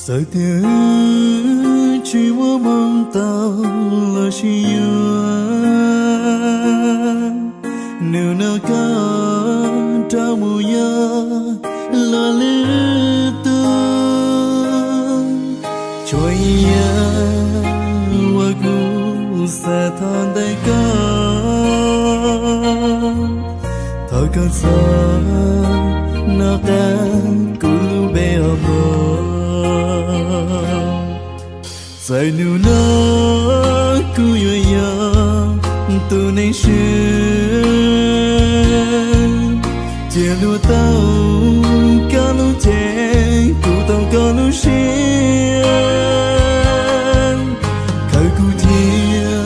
Tawm tiag wb tsis muaj hmoo tau los sib yuav, nug no koj rov mus yog luag lwm tus. Tsuas yog uas kuv xav thov ntawm koj, thov koj txhob nco qab kuv lub npe os mog. Txawm hnub no kuv yuav yog tus neeg swb, cia luag tau koj lub cev, kuv tau koj lub siab, khaws kuv cia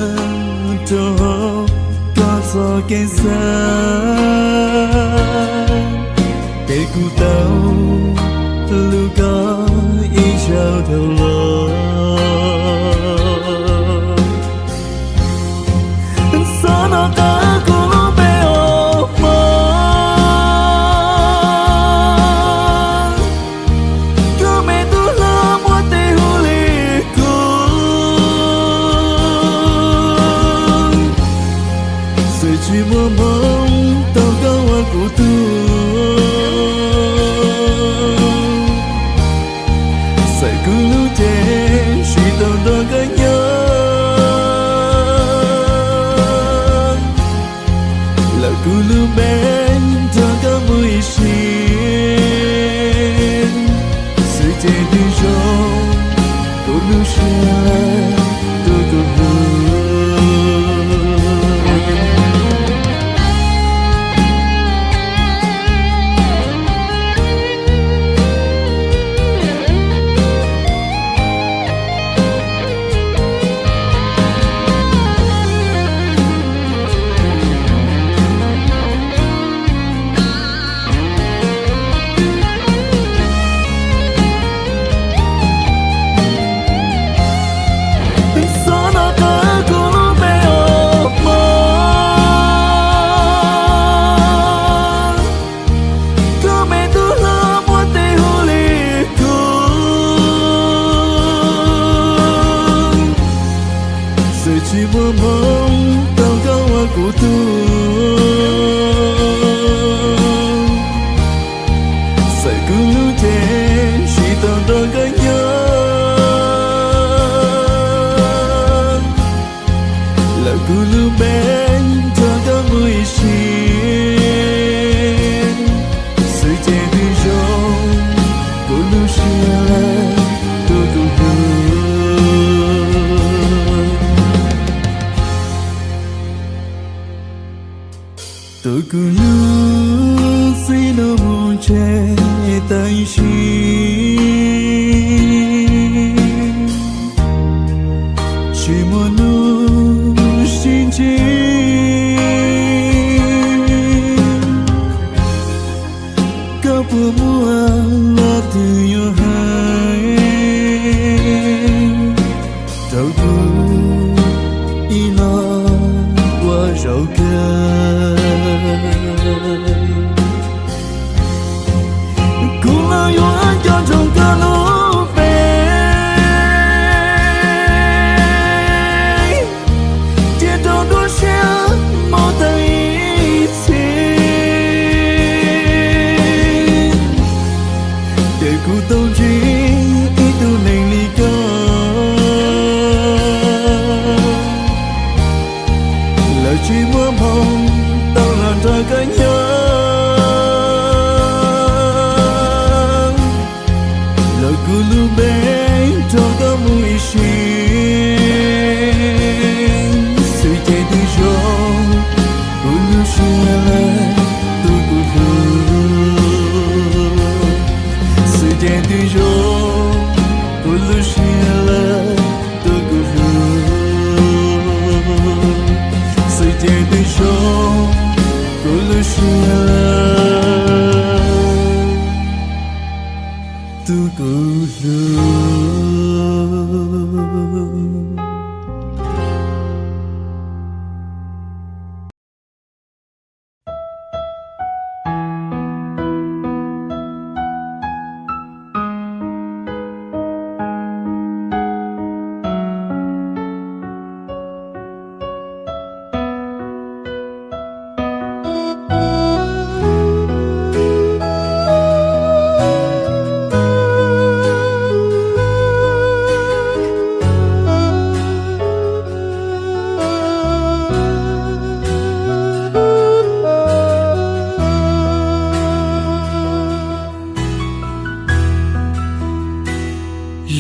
rau hauv koj txoj kev xav, ces kuv tau hlub koj ib zaug dhau los. Txhob nco qab kuv lub npe os mog, koj me tub hlob muaj tes hu li kuv. Txawm tsis muaj hmoo tau koj ua kuv tug, txawm kuv lub cev tsis tau nrog koj nyob, lawm kuv lub npe nrog koj mus ib sim, xwm ces twb zoo kuv lub siab tuaj kuv hlub. Txhob nco qab kuv lub npe os mog, koj me tub hlob muaj tes hu li kuv. Txawm tsis muaj hmoo tau koj ua kuv tug, txawm kuv lub cev tsis tau nrog koj nyob, lawm kuv lub npe nrog koj mus ib sim, xwm ces twb zoo kuv lub siab tuaj kuv hlub. Tuaj kuv hlub, txij no mus tseg tam sim, tsis muaj hnub sib ntsib. Koj puas muaj leej twg yuav hais rau kuv ib los ua zaum kawg? Kuv los yuav nco ntsoov koj lub npe, cia rau nruab siab mob tag ib txhis, ces kuv tau ntsib ib tug neeg li koj. Lawv tsis muaj hmoo tau los nrog koj nyob, lawm kuv lub npe nrog koj mus ib sim, xwm ces twb zoo kuv lub siab lawm tuaj kuv hlub. Xwm ces twb zoo kuv lub siab lawm tuaj kuv hlub. Xwm ces twb zoo kuv lub siab lawm tuaj kuv hlub.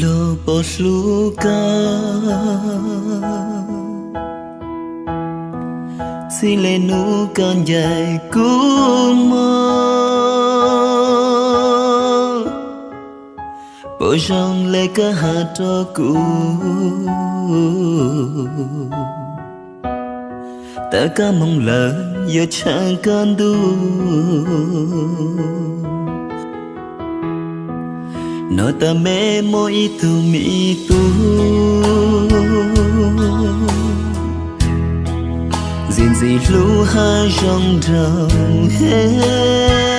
Yog puas hlub koj, txij li hnub koj ncaim kuv mus, puas zoo li koj hais rau kuv, tawm koj moo lawm yuav tshav koj ntuj. No tas me muaj ib tug me tub, ntxim ntxim hlub hab zoo nraug heev,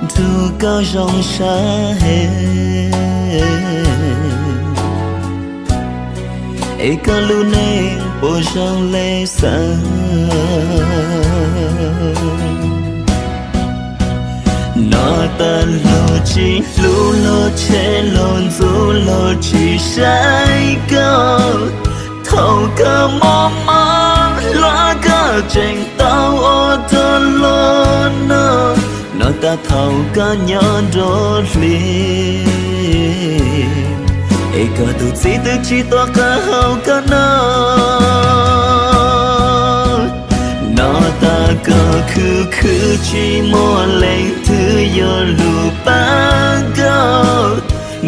nrug koj zoo sab heev, es koj lub neej puas zoo li xav. No tas luag tsis hlub, luag tshev luag ntxub, luag tsis saib koj. Thaum koj mob mob hluas koj tseem tau ua rau luag noj. No tas thaum koj nyob nruab hlis, es koj tus txiv twb tsis tuaj qab hau koj noj. No tas koj khwv khwv tsis muaj leej twg yuav lug pab koj.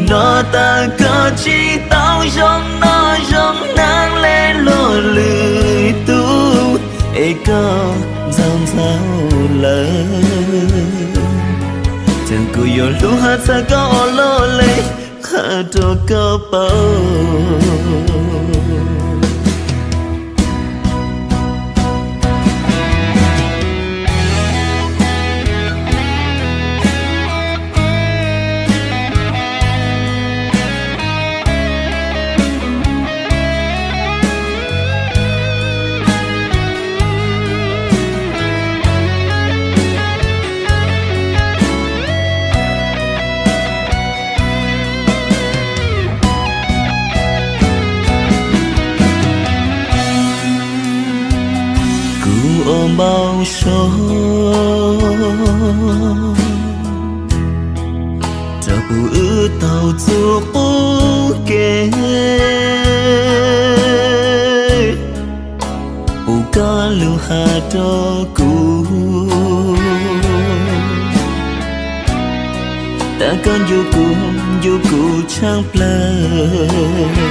No tas koj tsis tau zoo noj zoo hnav li luag lwm tus, es koj ntxaug ntxaug lawm. Tseem kuv yuav hlub hab txhawb koj ua luaj li, qha rau koj paub. Kuv ua npau suav rau puj wb tau txuj qub kev, puj koj lug has rau kuv, tas koj ncu kuv, ncu kuv tshaaj plawg.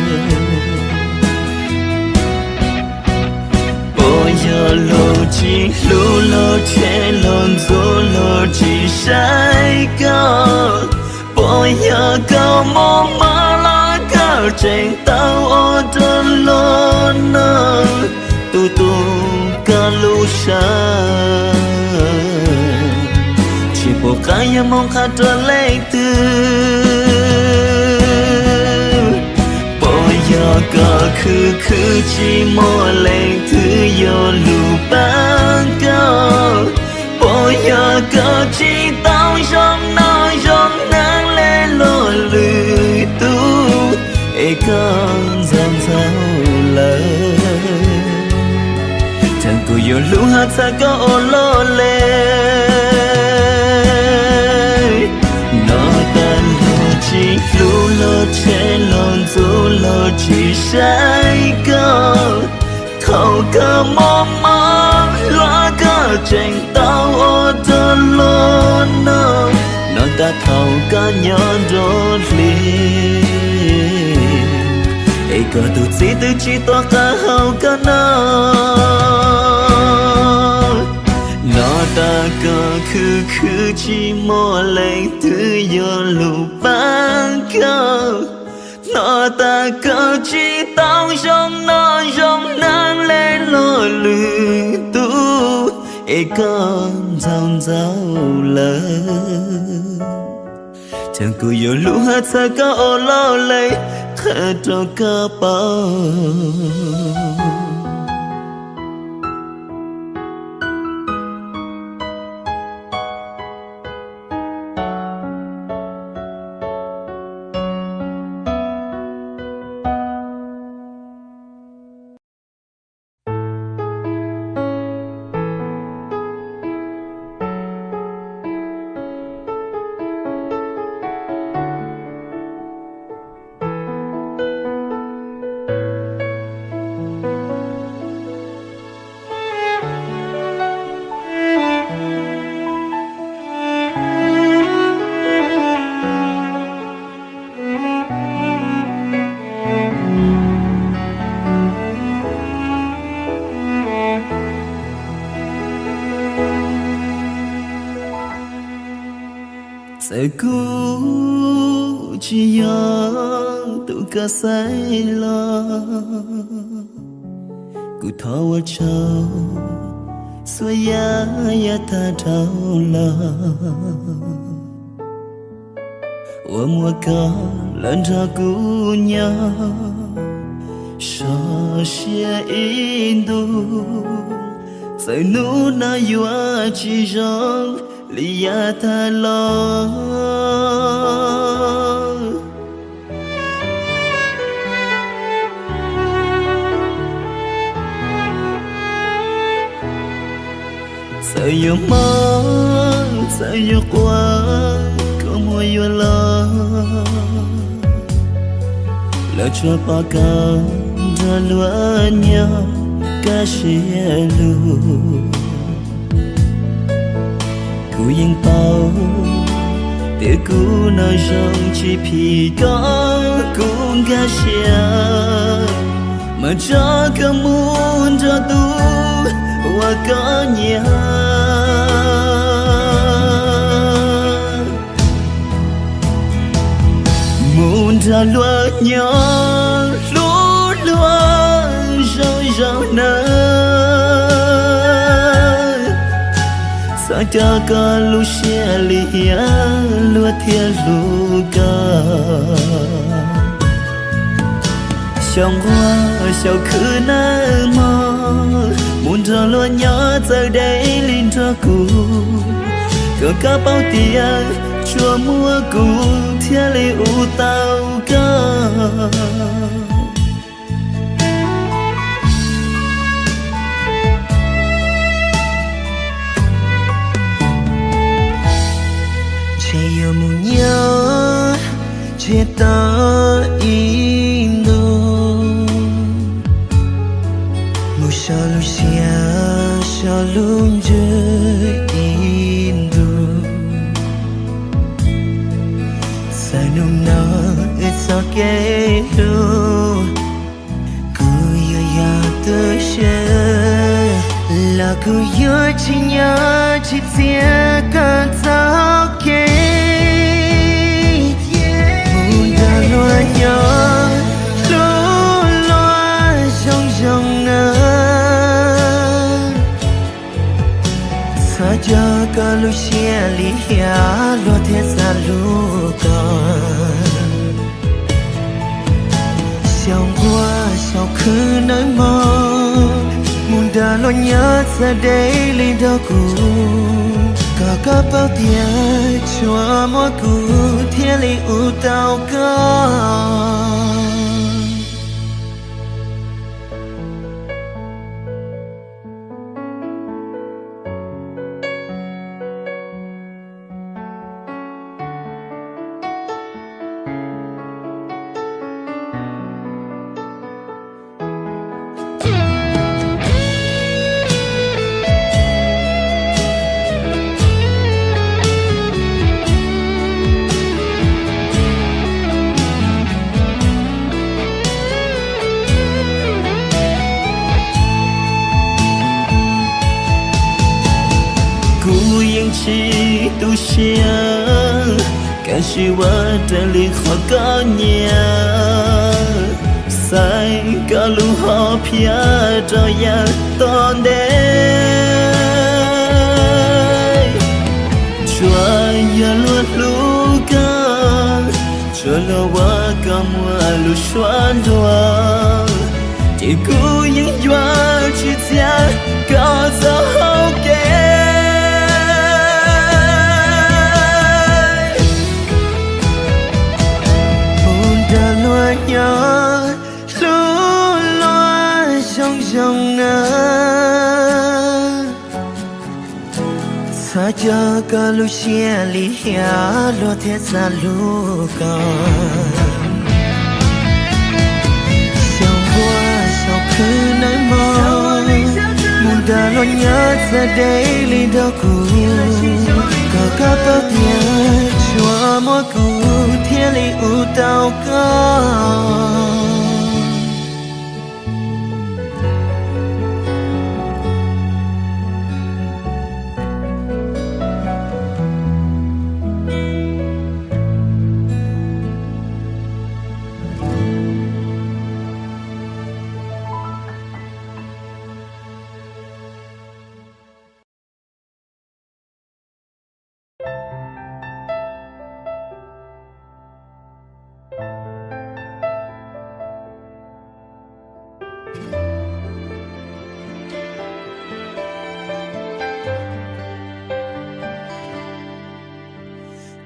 Puas yog luag tsis hlub, luag tshev luag ntxub, luag tsis saib koj? Puas yog koj mob mob los koj tseem tau ua rau luag noj? Tu tu koj lub sab, tsis pum qab yuav moog qha rau leej twg. Puas yog koj khwv khwv tsis muaj leej twg yuav lug paab koj? Puas yog koj tsis tau zoo noj zoo hnav le luag lwm tug, es koj ntxaug ntxaug lawm? Tseem kuv yuav hlub hab txhawb koj ua luaj le. No tas luag tsis hlub, luag tshev luag ntxub, luag tsis saib koj. Thaum koj mob mob hluas koj tseem tau ua rau luag noj. No tas thaum koj nyob nruab hlis, es koj tus txiv twb tsis tuaj qab hau koj noj. No tas koj khwv khwv tsis muaj leej twg yuav lug paab koj. No tas koj tsis tau zoo noj zoo hnav le luag lwm tug, es koj ntxaug ntxaug lawm? Tseem kuv yuav hlub hab txhawb koj ua luaj le, qha rau koj paub. Txawm kuv tsis yog tus koj xaiv los, kuv thov ua tsaug txhua yam yav tag dhau los, uas muaj koj los nrog kuv nyob sov siab ib ntus. Txawm hnub no yuav tsis zoo li yav tag los, txawm yuav mob txawm yuav quaj, kua muag yuav los, los tsuas pom koj nrog luag nyob kaj siab lug. Kuv yeej paub tias kuv no zoo tsis phim koj, kuv nkag siab mas tso koj mus nrog tus uas koj nyiam, mus nrog luag nyob hlub luag zoo zoo nawb. Xav coj koj lub siab li hiav luag thiaj hlub koj. Xyaum nquag xyaum khwv nawb mog, mus nrog luag nyob txawm deb li nrog kuv, kom koj paub tias tsuas muaj kuv thiaj li ua tau koj. Ntshe yuav mus nyob ntsiag to ib ntus, mus so lub siab so lub ntsws ib ntus. Txawm hnub no wb txoj kev hlub kuv yuav yog tu siab, los kuv yuav tsis nyob tsis txiav koj txoj kev. Mus nrog luag nyob hlub luag zoo zoo nawb. Xav coj koj lub siab li hiav luag thiaj xav hlub koj. Xyaum nquag xyaum khwv nawb mog, mus nrog luag nyob txawm deb li nrog kuv, kom koj paub tias tsuas muaj kuv thiaj li ua tau koj. Kuv yeej tsis tu siab, kav tsij ua raws li qhov koj nyiam. Xaiv koj lub hom phiaj rau yav tom ntej. Tsuas yog luag hlub koj, tsuas luag ua koj muaj lus suav ntuag, ces kuv yeej yuav tsis txiav koj txoj hau kev. Mus nrog luag nyob hlub luag zoo zoo nawb. Xav coj koj lub siab li hiav luag thiaj xav hlub koj. Xyaum nquag xyaum khwv nawb mog, mus nrog luag nyob txawm deb li nrog kuv, kom koj paub tias tsuas muaj kuv thiaj li ua tau koj.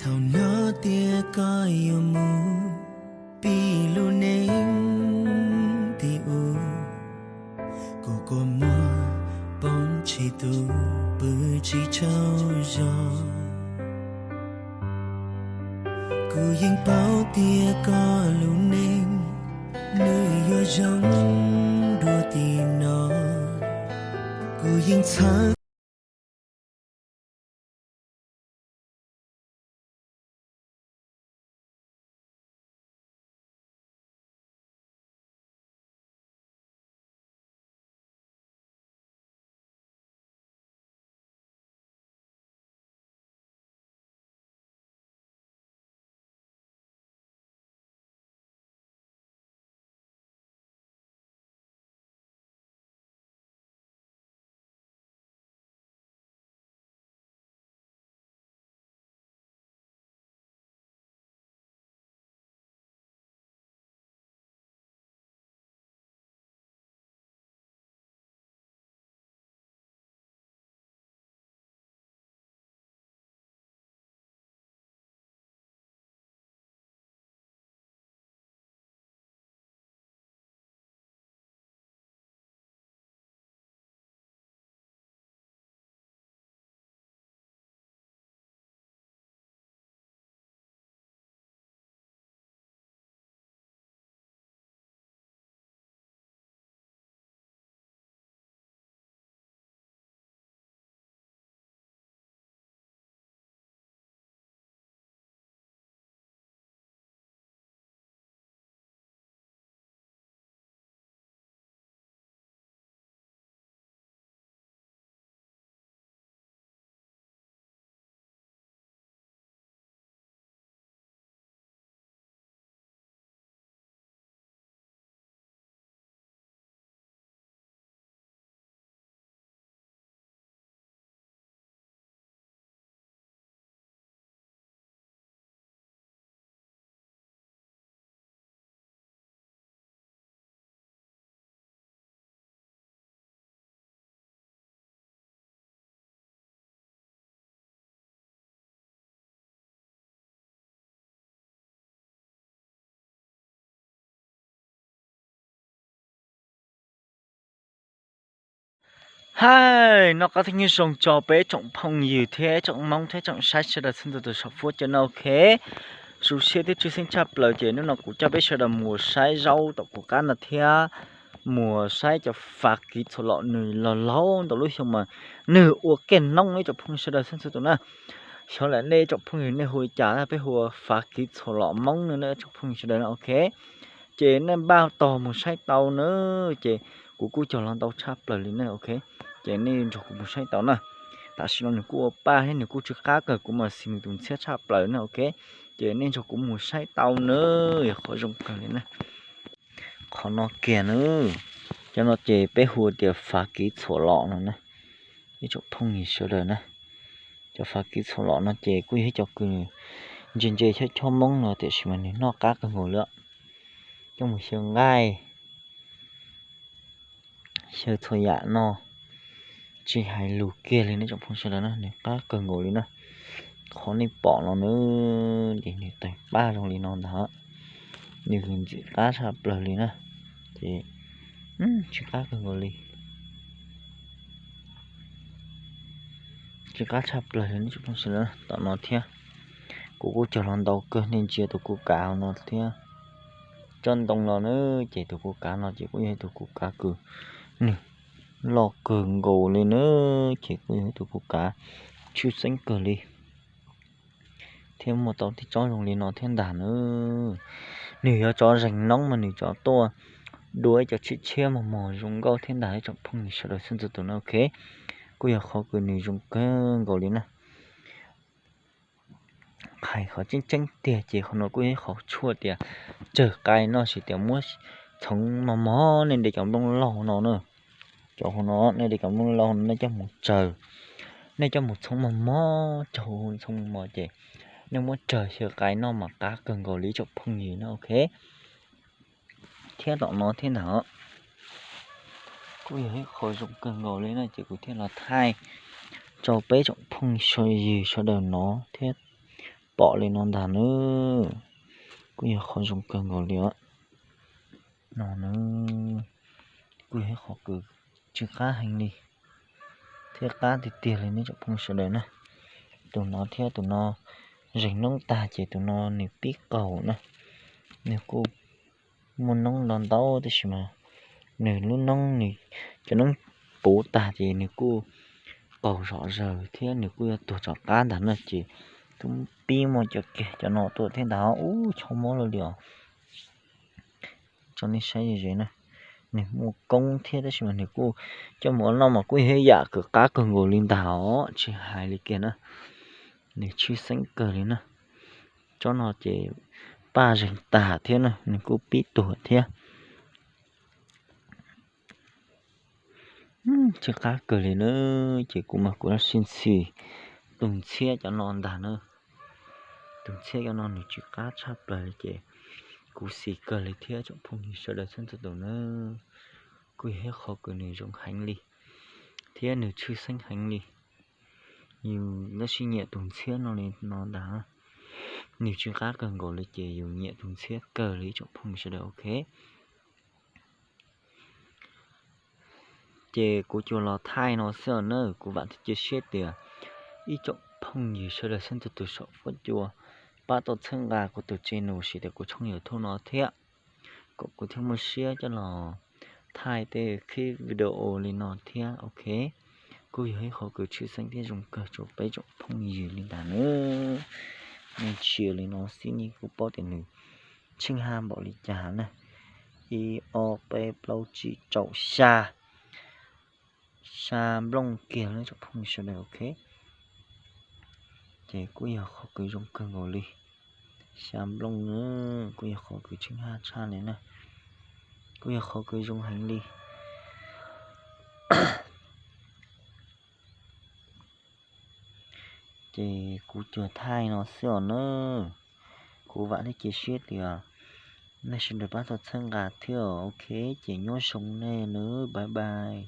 Thaum hnov tias koj yuav mus pib lub neej tim ub, kuv kua muag poob tsis tu, pw tsis tsaug zog. Kuv yeej paub tias koj lub neej nws yuav zoo dua tim no. Kuv yeej txhawj Hais, noj qab thiab nyob zoo tso peb tsoom phooj ywg thiab tsoom Hmoob thiab tsoom saib sawv daws txhua tus saum fuab cov no, ok. Zoo siab thiab tshwj xeeb tshaj plaws ces hnub no kuv coj peb sawv daws mus saib zaub tom kuv qab no thiab mus saib cov fav kiv txhuam lom nws los laub ntau lub xyoo mas nws ua kiag noob ib tsoom phooj ywg sawv daws txhua tus na. Xyov lam nej tsoom phooj ywg nej hu li cas, peb hu ua fav kiv txhuam lom Hmoob no na tsoom phooj ywg sawv daws na, ok. Ces nej npaj tog mus saib tau na, ces kuv kuj cog los ntau tshaj plaws li na, ok. Ces nej nrog kuv mus saib tau na. Tam sim no nws kuj ua paj thiab nws kuj tsw qab kawg, kuv mas xis nws tus ntxhiab tshaj plaws na, ok. Ces nej nrog kuv mus saib tau na, yog qhov zoo kawg li na. Qhov no kiag na, cov no ces peb hu tias fav kiv txhuam lom no na, ib tsoom phooj ywg sawv daws na. Cov fav kiv txhuam lom no ces kuj yog ib co kws ntse ntse chob chob Hmoob no tiam sis mas nws noj qab kawg nkaus li. Coj mus xyaw nqaij, xyaw txhua yam no, tsis hais lus kiag li nej tsoom phooj sawv daws na, nws qab kawg nkaus li na. Qhov nej pom no na, ces nws tawg paj zoo li no ntag, nws ntxim qab tshaj plaws li na. Ces tsis qab kawg nkaus li, tsis qab tshaj plaws li nej tsoom phooj sawv daws na. Tom no thiab, kuv kuj cog los ntau kawg, nej ntsia tus kuv kav no thiab. Tsob ntoo no na, ces tus kuv kav no ces kuj yog tus kuv kav kws nws loj kawg nkaus li na, ces kuj yog tus kuv kav tshwj xeeb kawg li. Thiab muaj tau tej tsob zoo li no thiab ntag na. Nws yog tsob zeeg noob mas nws tsob tuaj dua ib co tshiab tshiab mos mos zoo nkauj thiab ntag ib tsoom phooj ywg sawv daws txhua tus na, ok. Kuj yog qhov kws nws zoo kawg nkaus li na. Hais qhov tseeb tseeb tiag ces qhov no kuj yog ib qhov tshuaj tias tsawg qai noj, tsis tias muab txhoov mos mos, nej de cov nplooj laug no na. Cov hauv no nej de cov nplooj laug no nej coj mus tsaws, nej coj mus txhoov mos mos, txhoov mos mos ces nej muab tsaws xyaw qai noj mas qab kawg nkaus li ib tsoom phooj ywg na, ok. Thiab tom no thiab ntag, kuj yog ib qho zoo kawg nkaus li na, ces kuv thiaj los thaij rau peb tsoom phooj ywg sawv daws no thiab. pom li no ntag nawb. Kuj yog qhov zoo kawg nkaus li os. No nawb, kuj yog ib qhov kws tsw qab heev li thiab qab tiag tiag li nawb tsoom phooj sawv daws na. Tus no thiab tus no zeeg noob tag ces tus no nws pib qaug na. Nws kuj muaj noob ntau ntau tab sis mas nws lub noob, nws cov noob puv tag ces nws kuj qaug zom zaws thiab nws kuj yuav tuag rov qab ntag na. Ces twb pib muaj cov kiag cov no tuaj thiab ntag, ub, chob mob luaj li os. Tso nej saib ze ze na, nws muaj koob thiab tab sis mas nws kuj coj mus ua noj mas kuj yog ib yam kws qab kawg nkaus li ntag os, tsis hais li kiag na. Nws tshwj xeeb kawg li na. Tsob no ces paj zeeg tag thiab na, nws kuj pib tuag thiab. Tshwj qab kawg li na. Ces kuv mas kuv lub sij ntxhi tus ntxhiab cov no ntag na. Tus ntxhiab cov no nws tsw qab tshaj plaws li ces kuv xis kawg li thiab tsoom phooj ywg sawv daws txhua txhua tus na. Kuj yog ib qhov kws nws zoo heev li thiab nws tshwj xeeb heev li. Yus tab sis nyiam tus ntxhiab no li no ntag. Nws tsw qab kawg nkaus li ces yus nyiam tus ntxhiab kawg li tsoom phooj ywg sawv daws, ok. Ces kuv cua los thaij no xwb os na, kuv vam thiab cia siab tias ib tsoom phooj ywg sawv daws txhua txhua tus saum fuab cua pab tau txhawb nqa kuv tus channel los sis tias kuv tshooj YouTube no thiab, kom kuv thiaj muaj siab coj los thaij tej clip video li no thiab, ok. Kuj yog ib qhov kws tshwj xeeb thiab zoo kawg rau peb tsoom phooj ywg li ntag nawb. Nej ntsia li no xwb nej kuj paub tias nws tsheej haj npaum li cas na. Ib ob peb plaub tsib rau xya, xya nplooj kiag li tsoom phooj ywg sawv daws, ok. Ces kuj yog qhov kws zoo kawg nkaus li. Xya nplooj na, kuj yog qhov kws tsheej haj tshaj li na. Kuj yog qhov kws zoo heev li. Ces kuv cua thaij no xwb os na. Kuv vam thiab cia siab tias nej sawv daws pab tau txhawb nqa thiab, ok. Ces nyob zoo nej nawb, bye bye.